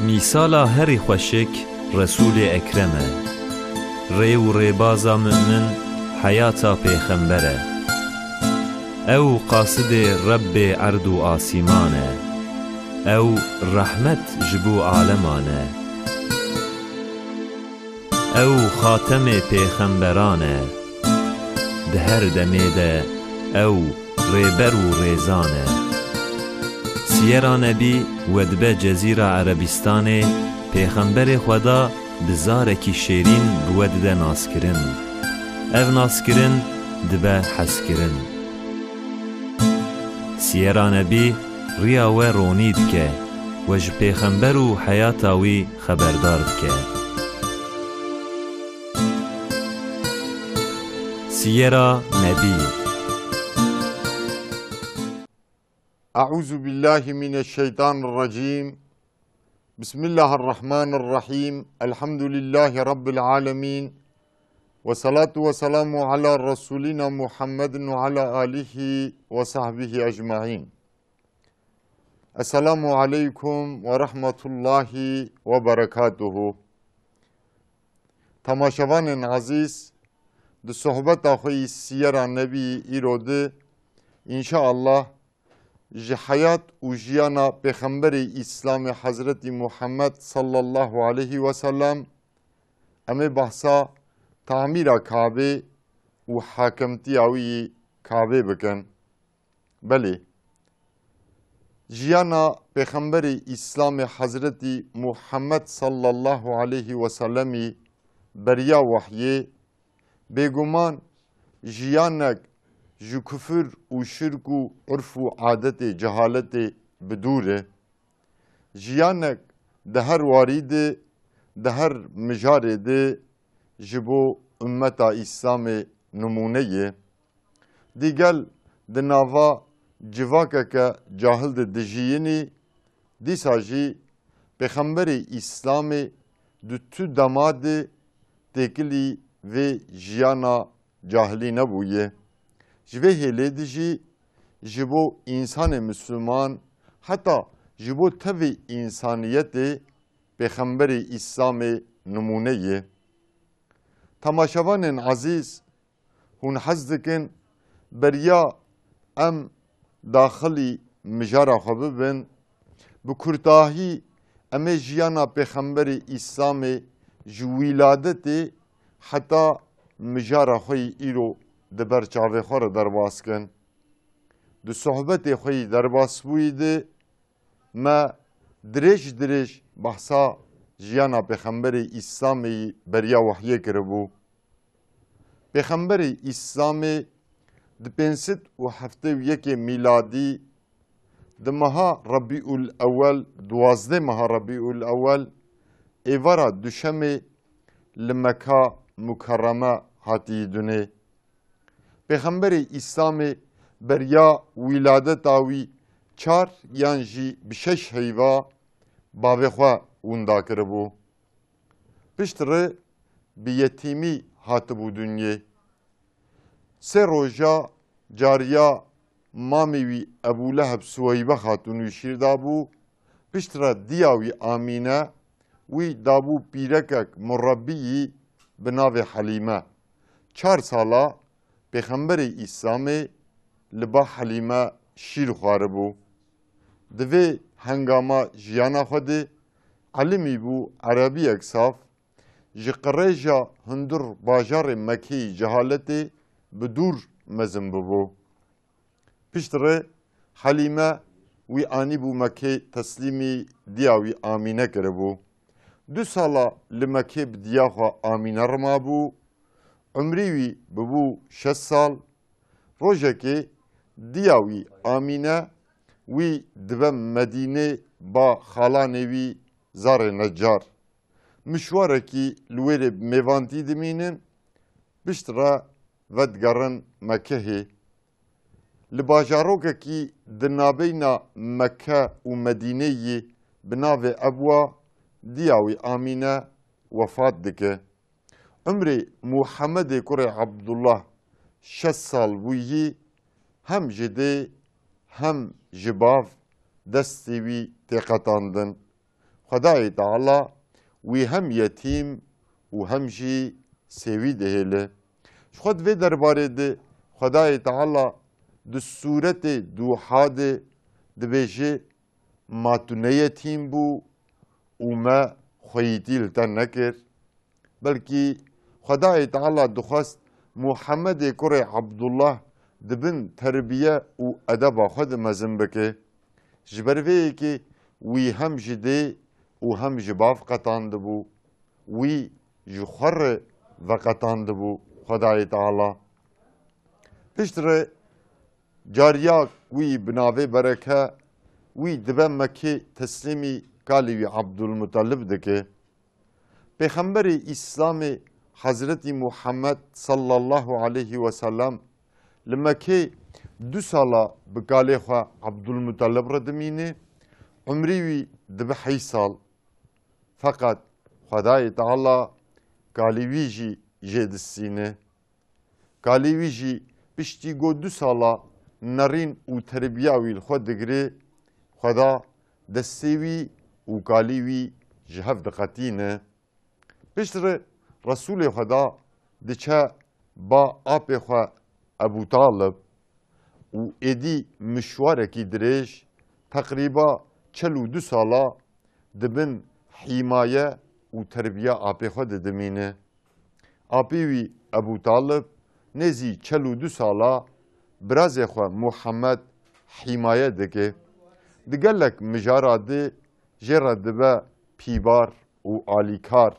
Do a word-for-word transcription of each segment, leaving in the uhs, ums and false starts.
Mîsala herî xweşik Resûlê Ekrem e. Rê û rêbaza mu'min heyata pêxember e. Ew qasidê Rebbê erd û asîman e. Ew rehmet ji bo aleman e. Ew xatemê pêxemberan e. Di her demê de ew rêber û rêzan e. Siyera Nebî wedibe Cezîra Erebîstanê, Pêxemberê Xweda bi zarekî şêrîn bi we dide naskirin. Ev naskirin dibe hezkirin. Siyera Nebî riya we ronî dike, we ji Pêxember û heyata wî xeberdar dike. Siyera Nebî. أعوذ بالله من الشيطان الرجيم. بسم الله الرحمن الرحيم. الحمد لله رب العالمين. والصلاة والسلام على رسولنا محمد وعلى آله وصحبه أجمعين. السلام عليكم ورحمة الله وبركاته. Temaşevanên ezîz, di sohbeta xwe yî Siyera Nebî îro di, înşaallah, ji heyat û jiyana Pêxemberê Îslamê Hezretî Muhammed sallallahu aleyhi ve sellem, em ê behsa tamîra Kabê û hakimtiya wî yî Kabê bikin. Belê, jiyana Pêxemberê Îslamê Hezretî Muhammed sallallahu aleyhi ve sellemî beriya wehyê, bêguman jiyanek ji kufir û şirk û urf û adetê cehaletê bi dûr e. Jiyanek di her warî de, di her mijarê de ji bo ummeta Îslamê nimûne ye. Dîgel di nava civakeke cahil de dijiyinî, dîsa jî Pêxemberê Îslamê di tu dema de têkilî vê jiyana cahilî nebûye. Ji vê hêlê de jî ji bo însanê misliman, heta ji bo tevî însaniyetê Pêxemberê Îslamê nimûne ye. Temaşevanên ezîz, hûn hez dikin beriya em daxilî mijara xwe bibin, bi kurtahî em ê jiyana Pêxemberê Îslamê ji wîladetê heta mijara xwe yî îro di ber çavê xwe re derbas kin. Di sohbetê xwe yî derbasbûyî de me dirêj dirêj behsa jiyana Pêxemberê Îslamê yî beriya wehyê kiribû. Pêxemberê Îslamê di pênc sed û heftê û yekê mîladî di meha Rebîul Ewel, duwazdeh meha Rebîul Ewel, êvara duşemê li Meka Mukerreme hatiye dunê. Pêxemberê Îslamê beriya wîladeta wî çar yan jî bi şeş heyva bavê xwe winda kiribû. Piştre bi yetîmî hatibû dinyê. Sê roja cariya mamê wî Ebû Leheb Suweybe Xatûn wî şîr dabû, piştre diya wî Amîne wî dabû pîrekek murebbiyî bi navê Helîme. Çar sala Pêxemberê Îslamê li ba Helîme şîr xwaribû. Di vê hengama jiyana xwe de elimî bû, erebiyek saf, ji qirêja hundir bajarê Mekeyê cehaletê bi dûr mezin bibû. Piştre Helîme wî anîbû Mekê, teslîmî diya wî Amîne kiribû. Du sala li Mekê bi diya xwe Amîne rimabû. Umrî wî bibû şeş sal. Rojekê diya wî Amîne wî dibe Medînê ba xalanê wî Zarê Necar. Mişwarekî li wêrê mêvantî dimînin, piştre vedigerin Mekehê. Li bajarokekî di nabeyna Mekke û Medînê yî bi navê Ebwa diya wî Amîne wefat dike. Umrê Muhemmedê kurê Ebdullah şeş sal bûyî, hem ji dê hem ji bav destê wî tê qetandin. Xwedayê Teala wî hem yetîm û hem jî sêwî dihêle. Ji xwe di vê derbarê de Xwedayê Teala di sûretê Duha de dibêje, Ma tu ne yetîm bû û me xweyîtî li te nekir. Belkî Xwedayê Teala dixwest Muhammedê kurê Abdullah di bin terbiye û edeba xwe de mezin bike. Ji ber vê yekê wî hem ji dê û hem ji bav qetandibû. Wî ji xwe re veqetandibû Xwedayê Teala. Piştre cariya wî bi navê Bereke, wî dibe Mekê teslîmî kalê wî Abdulmutalib dike. Pêxemberê Îslamê Hezretî Muhammed sallallahu aleyhi ve sellem li Mekê du sala bi kalê xwe Abdulmutalib re dimîne, umrî wî dibe heyş sal. Feqet Xwedayê Teala kalê wî jî jê distîne. Kalê wî jî piştî ku du sala nerîn û terbiya wî li xwe digire, Xweda destê wî û kalê wî ji hev diqetîne. Piştre Resûlê Xweda diçe ba apê xwe Ebû Talib û êdî mişwarekî dirêj, teqrîba çel û du sala di bin hîmaye û terbiya apê xwe de dimîne. Apê wî Ebû Talib nêzî çel û du sala birazê xwe Muhammed hîmaye dike. Di gelek mijara de jê re dibe pîbar û alîkar.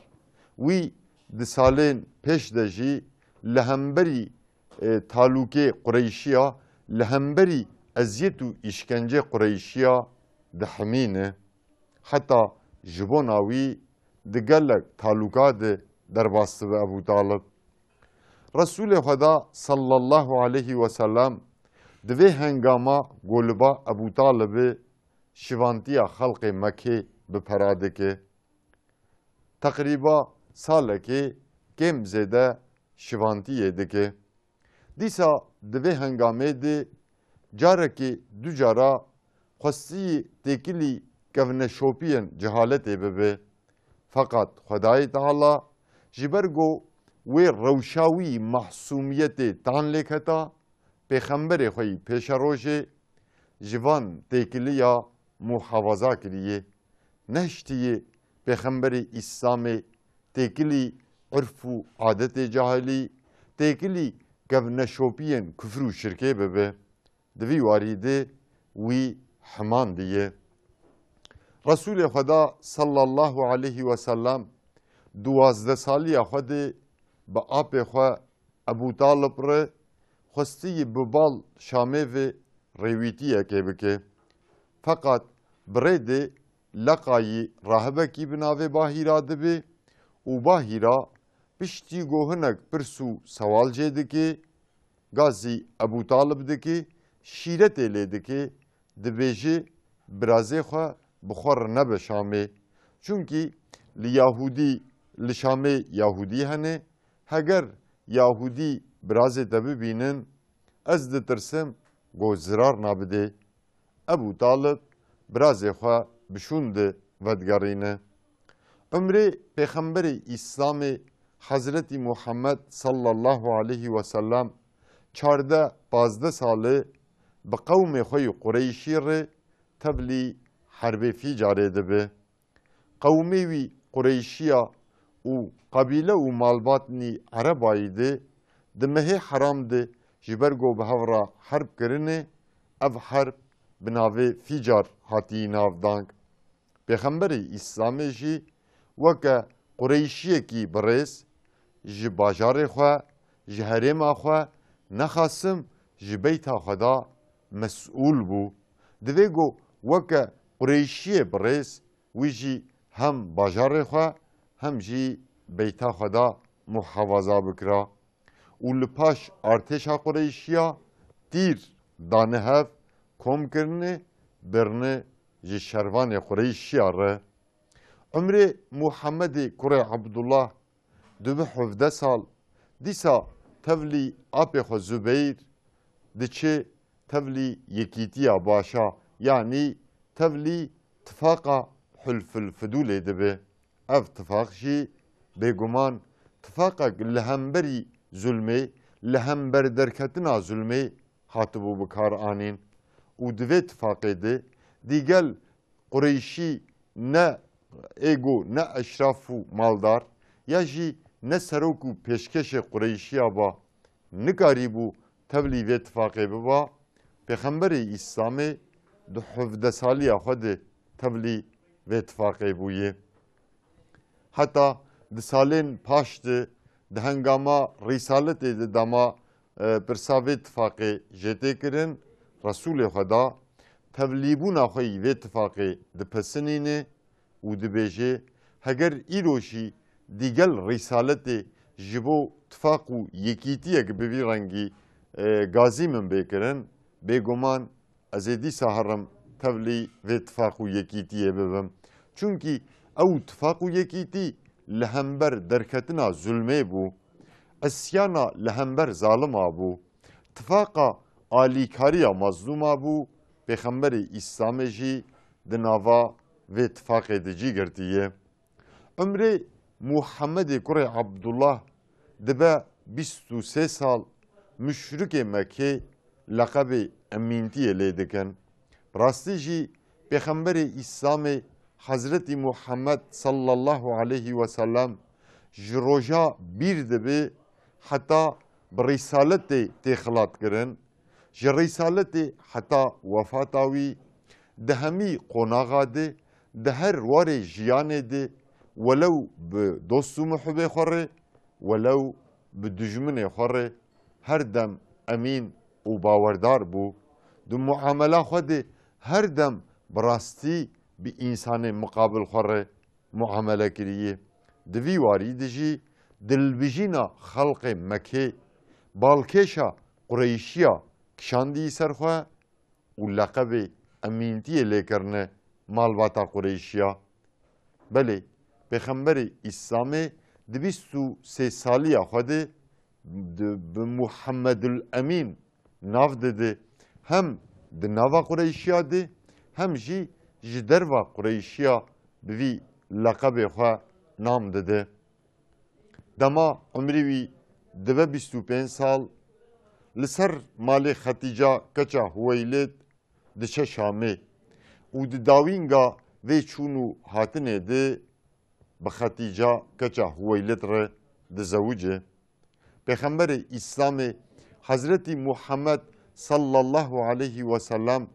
Wî di salên pêş de jî li hemberî, e, talûkê Qureyşiya, li hemberî eziyet û îşkencê Qureyşiya dihimîne. Heta ji bona wî di gelek talûka de derbas dibe Ebû Talib. Resûlê Xweda sallallahu aleyhi ve sellem di vê hengama goliba Ebû Talibê şivantiya xelqê Mekê bi pera dike. Teqrîba salekê kêm zêde şivantiyê dike. Dîsa di vê hengamê de carekê du cara xwestiyî têkilî kevneşopiyên cehaletê bibe. Feqet Xwedayê Teala ji ber ku wê rewşa wî mahsûmiyetê tan lêketa, pêxemberê xwe yî pêşerojê ji van têkiliya muhafaza kiriye. Nehiştiye pêxemberê Îslamê têkilî urf û adetê cahilî, têkilî kevneşopiyên kufr û şirkê bibe. Di vî warî de wî heman diye. Resûlê Xweda sallallahu aleyhi ve sellem duwazdeh saliya xwe de bi apê xwe Ebû Talib re xwestiyî bi bal Şamê ve rêwîtiyekê bike. Feqet bi rê de leqayî rahibekî bi navê Bahîra dibe û Bahîra piştî ku hinek pirs û sewal jê dike, gazî Ebû Talib dike, şîretê lê dike, dibêje, Birazê xwe bi xwe re nebe Şamê. Çunkî li Yahûdî, li Şamê Yahûdî hene. Heger Yahûdî birazê te bibînin, ez ditirsim ku zirar nabidê. Ebû Talib birazê xwe bi şûn de vedigerîne. Umrê Pêxemberê Îslamê Hezretî Muhammed sallallahu aleyhi ve sellem çardeh pazdeh sal e bi qewmê xwe yî Qureyşî re tevlî herbê Fîcarê dibe. Qewmê wî Qureyşiya û qebîle û malbatnî Erebayî de di mehê heram de ji ber ku bi hev re herb kirine, ev herb bi navê Fîcar hatî navdang. Pêxemberê Îslamê jî weke Qureyşiyekî birêz ji bajarê xwe, ji herêma xwe, nexasim ji beyta xwe de mesûl bû. Divê ku weke Qureyşiyê birêz wî jî hem bajarê xwe hem jî beyta xwe de muhafaza bikira. Û li paş artêşa Qureyşiya tîr dane hev, kom kirine, birine ji şervanê Qureyşiya re. Umrê Muhammedê kurê Abdullah dibe hevdeh sal, dîsa tevlî apê xwe Zubeyr diçe tevlî yekîtiya başa, yanî tevlî tifaqa Hulful Fudûlê dibe. Ev tifaq jî bêguman tifaqek li hemberî zulmê, li hember derketina zulmê hatibû bi kar anîn û di vê tifaqê de dîgel Qureyşî ne êgo ne eşraf û maldar ya jî ne serok û pêşkêşê Qureyşiya ba nikarîbû tevlî vê tifaqê biba, Pêxemberê Îslamê di hevdeh saliya xwe de tevlî vê tifaqê bûye. Heta di salên paş de, di hengama Rîsaletê de dema, e, pirsa vê tifaqê jê tê kirin, Resûlê Xweda tevlîbûna xwe yî vê tifaqê dipesinîne û dibêje, heger îro jî dîgel Rîsaletê ji bo tifaq û yekîtiyek bi vî rengî, e, gazî min bê kirin, bêguman ez ê dîsa herim tevlî vê tifaq û yekîtiyê bibim. Çunkî ew tifaq û yekîtî li hember derketina zulmê bû. Isyana li hember zalima bû. Tifaqa alîkariya mazlûma bû. Pêxemberê Îslamê jî di nava vê tifaqê de cî girtiye. Umrê Muhammedê kurê Abdullah dibe bîst û sê sal, muşrikê Mekkê leqebê emîntiyê lê dikin. Bi rastî jî Pêxemberê Îslamê Hezretî Muhammed sallallahu aleyhi ve sellem ji roja bîr dibe heta bi rîsaletê tê xilatkirin. Ji rîsaletê heta wefata wî di hemî qonaxa de, di her warê jiyanê de, welew bi dost û muhibê xwe re, welew bi dijminê xwe re, her dem emîn û bawerdar bû. Di muamela xwe de her dem bi rastî bi însanê miqabil xwe re muamele kiriye. Di vî warî de jî dilbijîna xelqê Mekkê, balkêşa Qureyşiya kişandî ser xwe û leqebê emîntiyê lê kirine malbata Qureyşiya. Belê, Pêxemberê Îslamê di bîst û sê saliya xwe de di, bi Muhammedul Emîn nav dide. Hem di nava Qureyşiya de, hem jî ji derva Qureyşiya bi vî leqebê xwe nam dide. Dema umrî wî dibe bîst û pênc sal, li ser malê Xetîca keça Huweylid diçe Şamê û di dawînga vê çûn û hatinê de bi Xetîca keça Huweylid re dizewice. Pêxemberê Îslamê Hezretî Muhammed sallallahu aleyhi ve sellem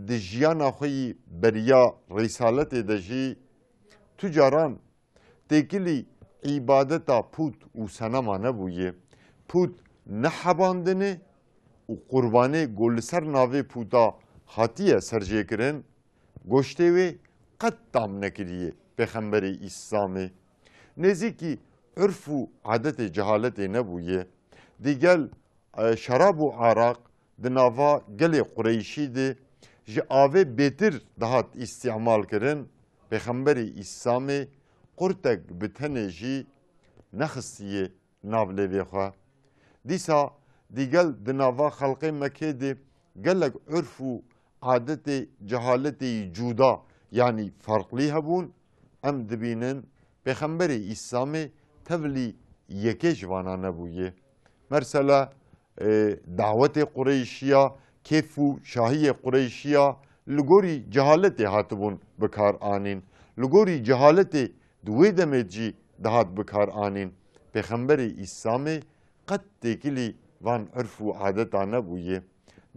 di jiyana xwe yî beriya rîsaletê de jî tu caran têkilî îbadeta pût û senema nebûye. Pût nehebandine û qurbanê ku li ser navê pûta hatiye serjêkirin, goştê wê qet tam nekiriye Pêxemberê Îslamê. Nêzîkî urf û adetê cehaletê nebûye. Digel, e, şerab û araq di nava gelê Qureyşî de ji avê bêtir dihat îstîmal kirin, Pêxemberê Îslamê qurtek bi tenê jî nexistiye nav lêvê xwe. Dîsa digel di nava xelqê Mekkê de gelek urf û adetê cehaletê yî cuda, yanî ferqlî hebûn. Em dibînin Pêxemberê Îslamê tevlî yekê ji vana nebûye. Mesela, e, dawetê Qureyşiya, kêf û şahiyê Qureyşiya li gorî cehaletê hatibûn bi kar anîn. Li gorî cehaletê di wê demê de jî dihat bi kar anîn. Pêxemberê Îslamê qet têkilî van urf û adeta nebûye.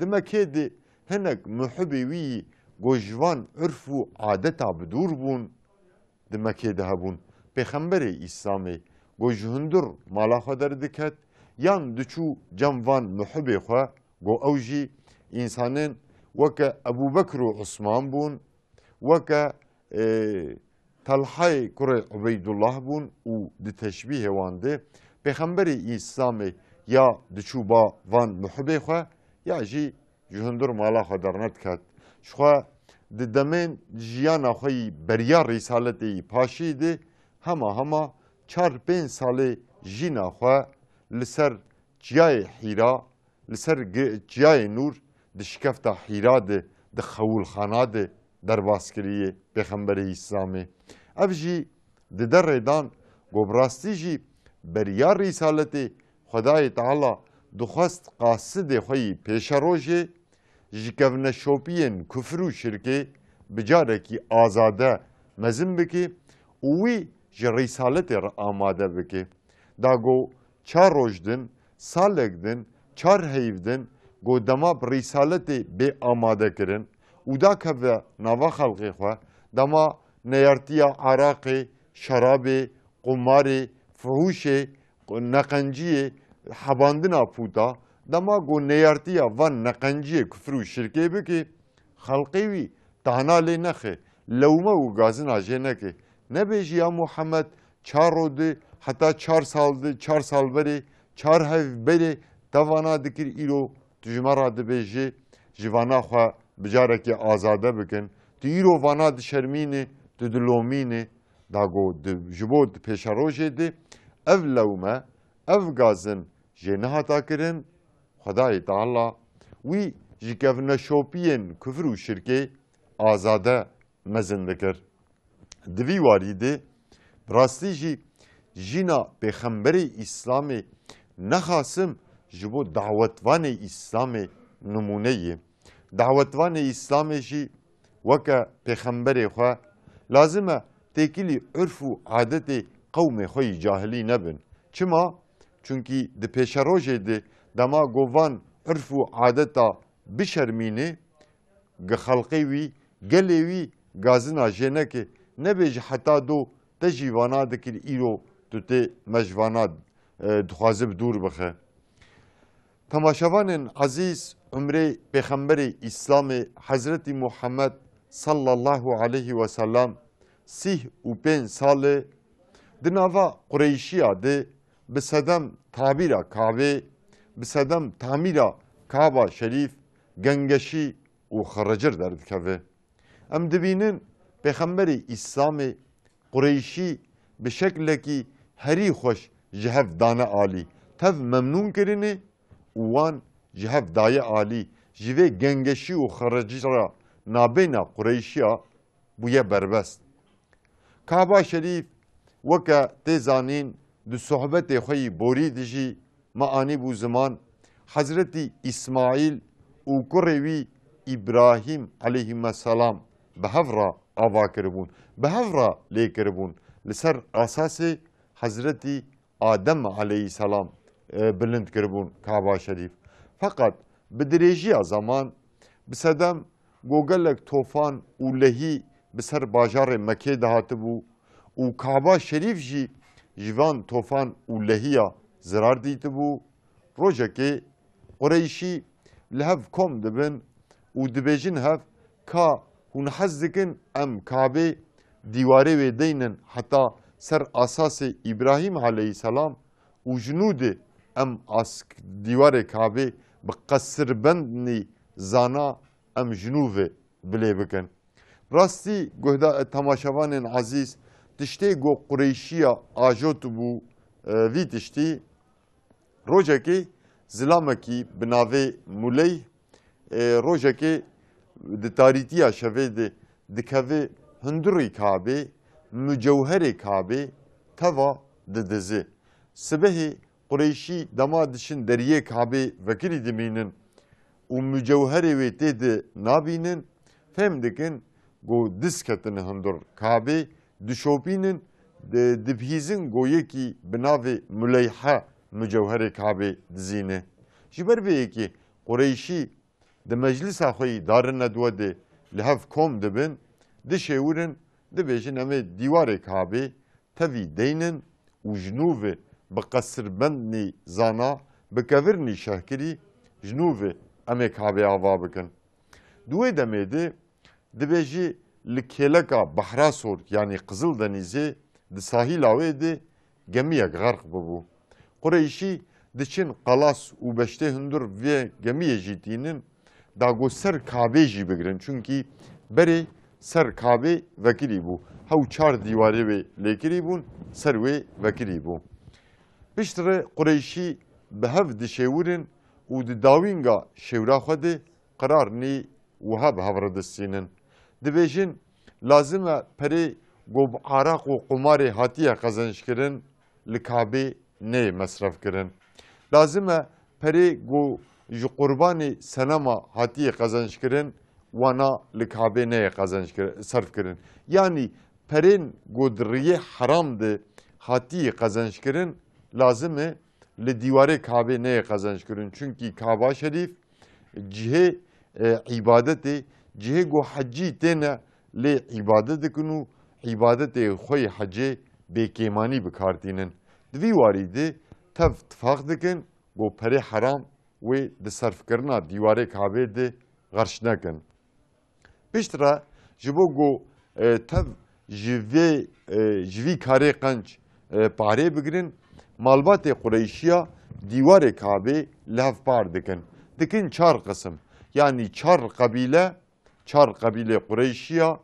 Di Mekkê de hinek muhibê wî yî ku ji van urf û adeta bi dûr bûn, di Mekkê de hebûn. Pêxemberê Îslamê ku ji hundir mala xwe derdiket, yan diçû cem van muhibê xwe, ku ew jî însanên weke Ebû Bekr û Usman bûn, weke, e, Telhayê kurê Ubeydullah bûn û di teşbîhê wan de Pêxemberê Îslamê ya diçû ba van muhibê xwe, ya jî ji hundir mala xwe dernediket. Ji xwe di demên jiyana xwe yî beriya rîsaletê yî paşî de hema hema çar pênc salê jîna xwe li ser çiyayê Hîra, li ser gi-, çiyayê Nûr, di şikefta Hîra de, di xewilxana de derbas kiriye Pêxemberê Îslamê. Ev jî dide rêdan ku bi rastî jî beriya Rîsaletê Xwedayê Teala dixwest qasidê xwe yî pêşerojê ji kevneşopiyên kufir û şirkê bi carekî azade mezin bike û wî ji Rîsaletê re amade bike. Da ku çar roj din, salek din, çar heyv din, ku dema bi Rîsaletê bê amade kirin û dakeve nava xelkê xwe, dema neyartiya araqê, şerabê, qumarê, fuhûşê, neqenciyê, hebandina pûta, dema ku neyartiya van neqenciyê kufir û şirkê bike, xelqê wî tahna lê nexe, lewme û gazina jê neke. Nebêjî ya Muhammed, çar ro di, heta çar sal di, çar sal berê, çar hev berê te vana dikir, îro tu ji me re dibêjî, ji vana xwe bi carekê azade bikin. Tu îro vana dişermînî, tu dilomînî. Da ku di, ji bo di pêşerojê de ev lewme, ev gazin jê nehata kirin, Xwedayê Teala wî ji kevneşopiyên kufir û şirkê azade mezin dikir. Di vî warî de bi rastî jî jîna Pêxemberê Îslamê nexasim ji bo dawetvanê Îslamê nimûne ye. Dawetvanê Îslamê jî weke pêxemberê xwe lazim e têkilî urf û adetê qewmê xwe yî cahilî nebin. Çima? Çunkî di pêşerojê de dema ku van urf û adeta bişermîne, gi xelqê wî, gelê wî gazina jê neke, nebêje heta do te jî vana dikir, îro tu tê me ji vana, e, dixwaze bi dûr bixe. Temaşevanên ezîz, umrê Pêxemberê Îslamê Hezretî Muhammed sallallahu aleyhi ve sellem sîh û pênc sal e. Di nava Qureyşiya de bi sedem tamîra Kabê, bi sedem tamîra Kaba Şerîf, gengeşî û xiricir derdikeve. Em dibînin Pêxemberê Îslamê Qureyşî bi şeklekî herî xweş ji hev dane alî. Tev memnûn kirine û wan ji hev daye alî. Ji vê gengeşî û xiricira nabêna Qureyşiya bûye berbest. Kaba Şerîf, weke tê zanîn, di sohbetê xwe yî borî de jî me anîbû ziman, Hezretî Îsmaîl û kurê wî Îbrahîm aleyhîmeselam bi hev re ava kiribûn, bi hev re lê kiribûn, li ser esasê Hezretî Adem aleyhîselam, e, bilind kiribûn Kaba Şerîf. Feqet bi dirêjiya zeman, bi sedem ku gelek tofan û lehî bi ser bajarê Mekê dihatibû û Kaba Şerîf jî ji van tofan û lehiya zirar dîtibû, rojekê Qureyşî li hev kom dibin û dibêjin hev, ka hûn hez dikin em Kabê dîwarê wê deynin heta ser asasê Îbrahîm aleyhîselam û ji nû de em ask dîwarê Kabê bi qesirbendnî zana em ji nû ve bilê bikin. Rastî guhda-, temaşevanên ezîz, tiştê ku Qureyşiya ajotibû, e, vî tiştî, rojekê zilamekî bi navê Muleyh, e, rojekê di tarîtiya şevê de dikeve hundirî Kabê, mucewherê Kabê teva didize. Sibehê Qureyşî dema diçin deriyê Kabê vekirî dimînin û mucewherê wê tê de nabînin, fêm dikin ku diz ketine hundir Kabê, dişopînin, di-, dibihîzin ku yekî bi navê Muleyhe mucewherê Kabê dizîne. Ji ber vê yekê Qureyşî di meclisa xwe yî Darê Nedwe de li hev kom dibin, dişêwirin, dibêjin, em ê dîwarê Kabê tevî deynin û ji nû ve bi qesirbendnî zana, bi kevirnî şehkirî ji nû ve em ê Kabê ava bikin. Di wê demê de dibêjî li kêleka Behra Sor, yanî Qizil Denîzê, di sahîla wê de gemiyek xerq bibû. Qureyşî diçin qalas û beştê hundir vê gemiyê jî tînin, da ku ser Kabê jî bigirin. Çunkî berê ser Kabê vekirî bû. Hew çar dîwarê wê lêkirî bûn, ser wê vekirî bû. Piştre Qureyşî bi hev dişêwirin û di dawînga şêwra xwe de qerar nî wiha bi hev re distînin. Dibêjin, lazim e perê ku bi araq û qumarê hatiye qezençkirin, li Kabê neyê mesrefkirin. Lazim e perê ku ji qurbanê senema hatiye qezençkirin, wana li Kabê neyê qezençkir-, serfkirin. Yanî perên ku di riyê heram de hatiye qezençkirin, lazim e li dîwarê Kabê neyê qezençkirin. Çunkî Kaba Şerîf cihê, e, îbadetê, cihê ku hecî têne lê îbadet dikin û îbadetê xwe yê hecê bêkêmanî bi kar tînin. Di vî warî de tev tifaq dikin ku perê heram wê di serfkirina dîwarê Kabê de xerç nekin. Piştre ji bo ku, e, tev ji vê, e, ji vî karê qenc, e, parê bigirin, malbatê Qureyşiya dîwarê Kabê li hev par dikin. Dikin çar qisim. Yanî çar qebîle, çar qebîlê Qureyşiya,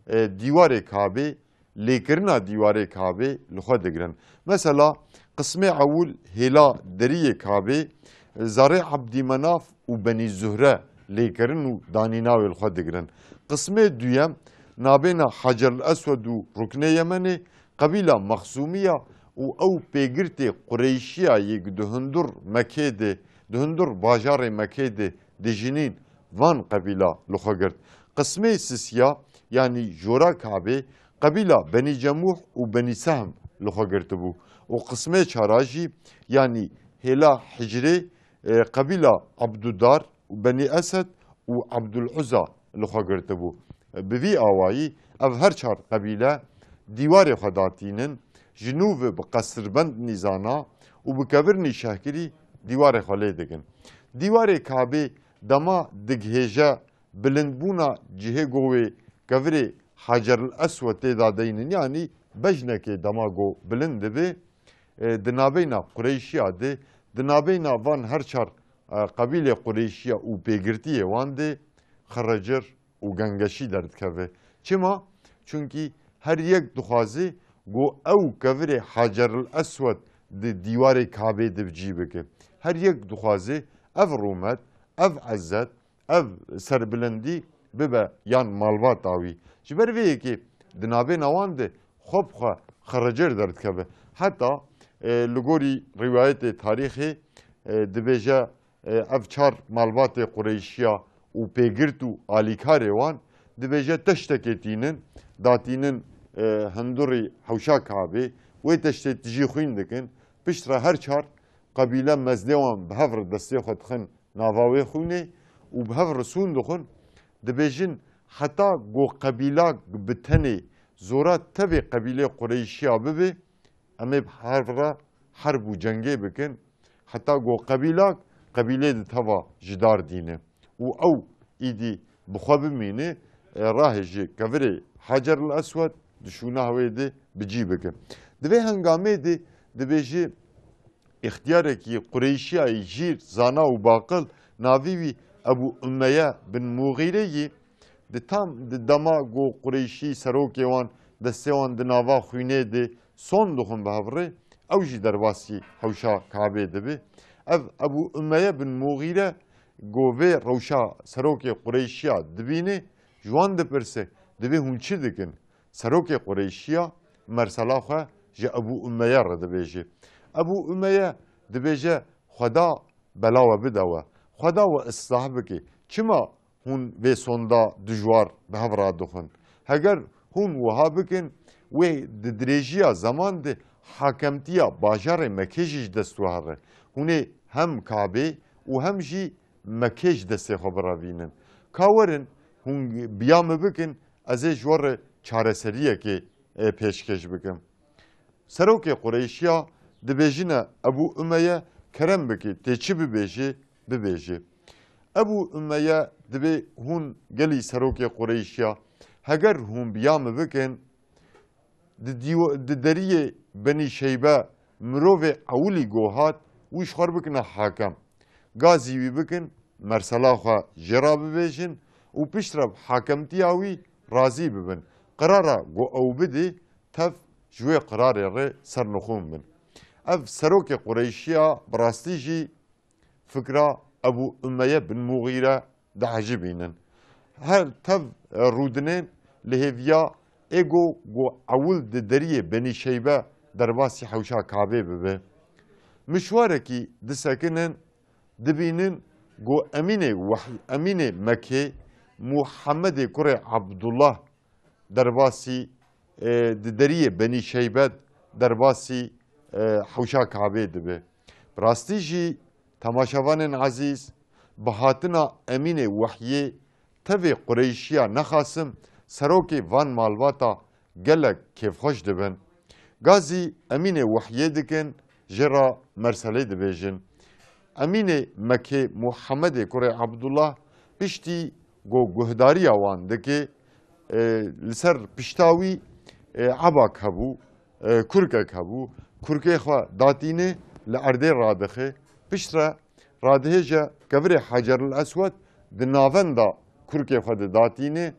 e, dîwarê Kabê, lêkirina dîwarê Kabê li xwe digirin. Mesela, qismê ewil hêla deriyê Kabê, Zarê Ebdîmenaf û Benî Zuhre lêkirin û danîna wê li xwe digirin. Qismê duyem nabêna Haceril Eswed û Ruknê Yemenê, qebîla Mexzûmiya û ew pêgirtê Qureyşiya yê ku di hundur Mekê de, di hundur bajarê Mekê de dijînîn, van qebîla li xwe girt. Qismê sisiya, yanî jora Kabê, qebîla Benî Cemûh û Benî Sehm li xwe girtibû û qismê çara jî, yanî hêla Hicrê, e, qebîla Abdudar û Benî Esed û Abdul Uzza li xwe girtibû. Bi vî awayî ev her çar qebîle dîwarê xwe datînin, ji nû ve bi qesirbend nîzana û bi kevirnî şehkirî dîwarê xwe lê dikin. Dîwarê Kabê dema digihêje bilindbûna cihê ku wê kevirê Haceril Eswed tê de deynin, yanî bejnekê dema ku bilind dibe, e, di navbeyna Qureyşiya de, di navbeyna van her çar, e, qebîlê Qureyşiya û pêgirtiyê wan de xiricir û gengeşî derdikeve. Çima? Çunkî her yek dixwaze ku ew kevirê Haceril Eswed di dîwarê Kabê de bi cî bike. Her yek dixwaze ev rûmet, ev ezzet, ev serbilindî bibe yan malbata wî. Ji ber vê yekê di navbêna wan de xwe bi xwe xiricir derdikeve. Heta, e, li gorî rîwayetê tarîxê, e, dibêje, e, ev çar malbatê Qureyşiya û pêgirt û alîkarê wan, dibêje teştekê tînin, datînin, e, hundurî hewşa Kabê, wê teştê tijî xwîn dikin, piştre her çar qebîle mezdê wan bi hev re destê xwe dixin nava wê xwînê û bi hev re sûn dixwin, dibêjin heta ku qebîlak bi tenê zora tevê qebîlê Qureyşiya bibe, em ê bi hev re herb û cengê bikin, heta ku qebîlak qebîlê di teva ji dar dîne û ew îdî bi xwe bimîne, e, rahê ji kevirê Haceril Eswed di şûna wê de bi cî bike. Di vê hengamê de dibêje, îxtiyarekî Qureyşiya yî jîr, zana û baqil, navê wî Ebû Umeye bin Muxîre yî, di tam di dema ku Qureyşî serokê wan destê wan di nava xwînê de son dixwin bi hev re, ew jî derbasî hewşa Kabê dibe. Ev Ebû Umeye bin Muxîre ku vê rewşa serokê Qureyşiya dibîne, ji wan dipirse, dibê hûn çi dikin? Serokê Qureyşiya mersela xwe ji Ebû Umeye re dibêje. Ebû Umeye dibêje, Xweda bela we bide we. Xweda we islah bike. Çima hûn vê sonda dijwar bi hev re dixwin? Heger hûn wiha bikin, wê di dirêjiya zeman de hakemtiya bajarê Mekê jî ji dest we here. Hûn ê hem Kabê û hem jî Mekê ji destê xwe birevînin. Ka werin, hûn biya min bikin, ez ê ji we re çareseriyekê, e, pêşkêş bikim. Serokê Qureyşiya dibêjine Ebû Umeye, kerem bike, tê çi bibêje, bibêje. Ebû Umeye dibê, hûn gelî serokê Qureyşiya, heger hûn biya min bikin, di dîw-, di deriyê Benî Şeybe mirovê ewilî ku hat, wî ji xwe re bikine hakem. Gazî wî bikin, mersela xwe jê re bibêjin û piştre bi hakemtiya wî razî bibin. Qirara ku ew bidî, tev ji wê qirarê re sernixûn bin. Ev serokê Qureyşiya bi rastî jî fikra Ebû Umeye bin Muxîre diecibînin. her tev, e, rûdinên li hêviya ê go, go ewil di deriyê Benî Şeybe derbasî hewşa Kabê bibe. Mişwarekî disekinin, dibînin go Emînê Wehy-, Emînê Mekê Muhammedê kurê Abdullah derbasî, e, di deriyê Benî Şeybet derbasî, e, hewşa Kabê dibe. Bi rastî jî temaşevanên ezîz, bi hatina Emînê Wehyê tevê Qureyşiya nexasim serokê van malbata gelek kêfxweş dibin. Gazî Emînê Wehyê dikin, jê re merselê dibêjin. Emînê Mekê Muhammedê kurê Abdullah piştî ku guhdariya wan dike, e, li ser pişta wî, e, ebak hebû, e, kurkek hebû. Kurkê xwe datîne, li erdê radixe. Piştre radihêje kevirê Haceril Eswed di navenda kurkê xwe de datîne.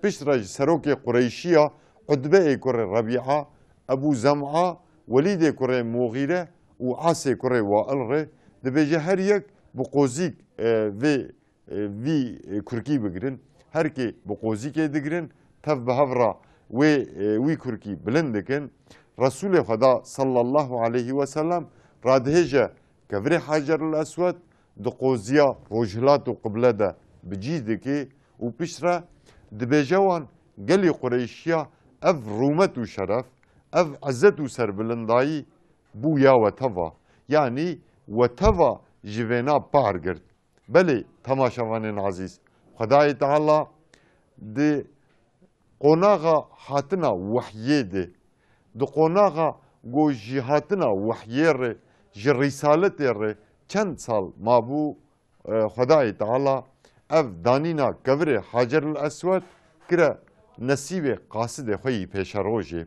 Piştre ji serokê Qureyşiya Utbeyê kurê Rebîa, Ebû Zem'a, Welîdê kurê Muxîre û Asê kurê Wail re dibêje her yek bi qozîk, e, vê, e, vî, e, kurkî bigirin. Her kê bi qozîkê digirin, tev bi hev re wê, e, wî kurkî bilind dikin. Resûlê Xweda sallallahu aleyhi ve sellem radihêje kevirê Haceril Eswed di qoziya rojhilat û qible de bi cî dike û piştre dibêje wan, gelî Qureyşiya, ev rûmet û şeref, ev izzet û serbilindayî bû ya we teva. Yanî we teva ji vêna par girt. Belê, temaşevanên ezîz, Xwedayê Teala di qonaxa hatina wehyê de, di qonaxa ku ji hatina wehyê re, ji rîsaletê re çend sal mabû, e, Xwedayê Teala ev danîna kevirê Haceril Eswed kire nesîbê qasidê xwe yî pêşerojê.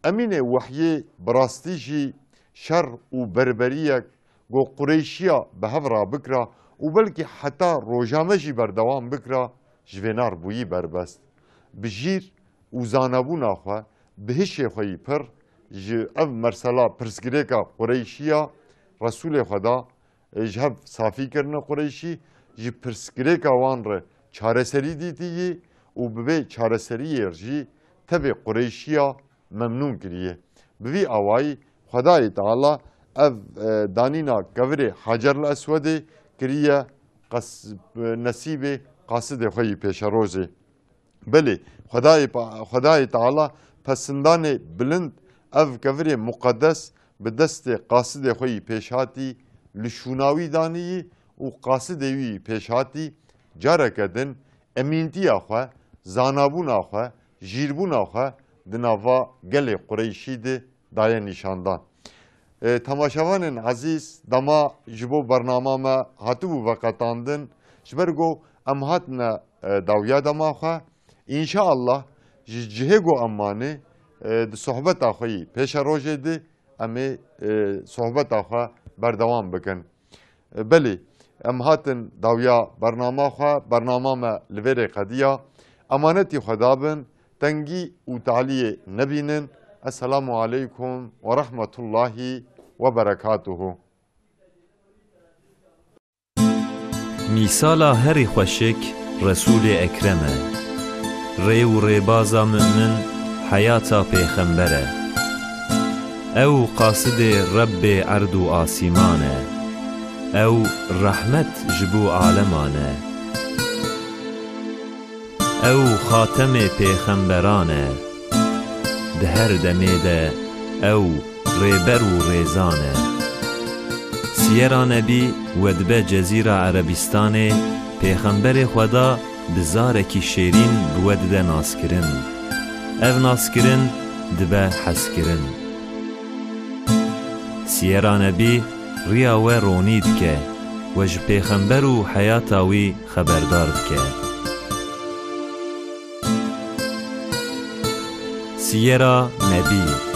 Emînê wehyê bi rastî jî şer û berberiyek ku Qureyşiya bi hev re bikira û belkî heta roja me jî berdewam bikira, ji vê nar bûyî berbest. Bi jîr û zanabûna xwe, bi hişê xwe yî pir, ji ev mersela pirsgirêka Qureyşiya Resûlê Xweda, e, ji hev safî kirine Qureyşî, ji pirsgirêka wan re çareserî dîtiyî û bi vê çareseriyê jî tevê Qureyşiya memnûn kiriye. Bi vî awayî Xwedayê Teala ev, e, danîna kevirê Haceril Eswedê kiriye qas-, e, nesîbê qasidê xwe yî pêşerojê. Belê, Xwedayê pa-, Xwedayê Teala pesindanê bilind ev kevirê muqedes bi destê qasidê xwe yî pêşhatî li şûna wî daniyî û qasidê wî yî pêşhatî careke din emîntiya xwe, zanabûna xwe, jîrbûna xwe di nava gelê Qureyşî de daye nîşandan. E, temaşevanên ezîz, dema ji bo bernama me hatibû veqetandin, ji ber ku em hatine, e, dawiya dema xwe. Înşaallah ji cihê ku em mane, e, di sohbeta xwe yî pêşerojê de em ê, e, sohbeta xwe berdewam bikin. Belê, em hatin dawiya bernama xwe, bernama me li vê rê qediya. Emanetî Xweda bin, tengî û taliyê nebînin. Esselamu aleykum ve rahmetullahi ve berekatuhu. Mîsala herî xweşik Resûlê Ekrem e. Rê û rêbaza mu'min heyata pêxember e. Ew qasidê Rebbê erd û asîman e. Ew rehmet ji bo aleman e. Ew xatemê pêxemberan e. Di her demê de ew rêber û rêzan e. Siyera Nebî wedibe Cezîra Erebîstanê, Pêxemberê Xweda bi zarekî şêrîn bi we dide naskirin. Ev naskirin dibe hezkirin. Siyera Nebî riya we ronî dike, we ji Pêxember û heyata wî xeberdar dike. Siyera Nebî.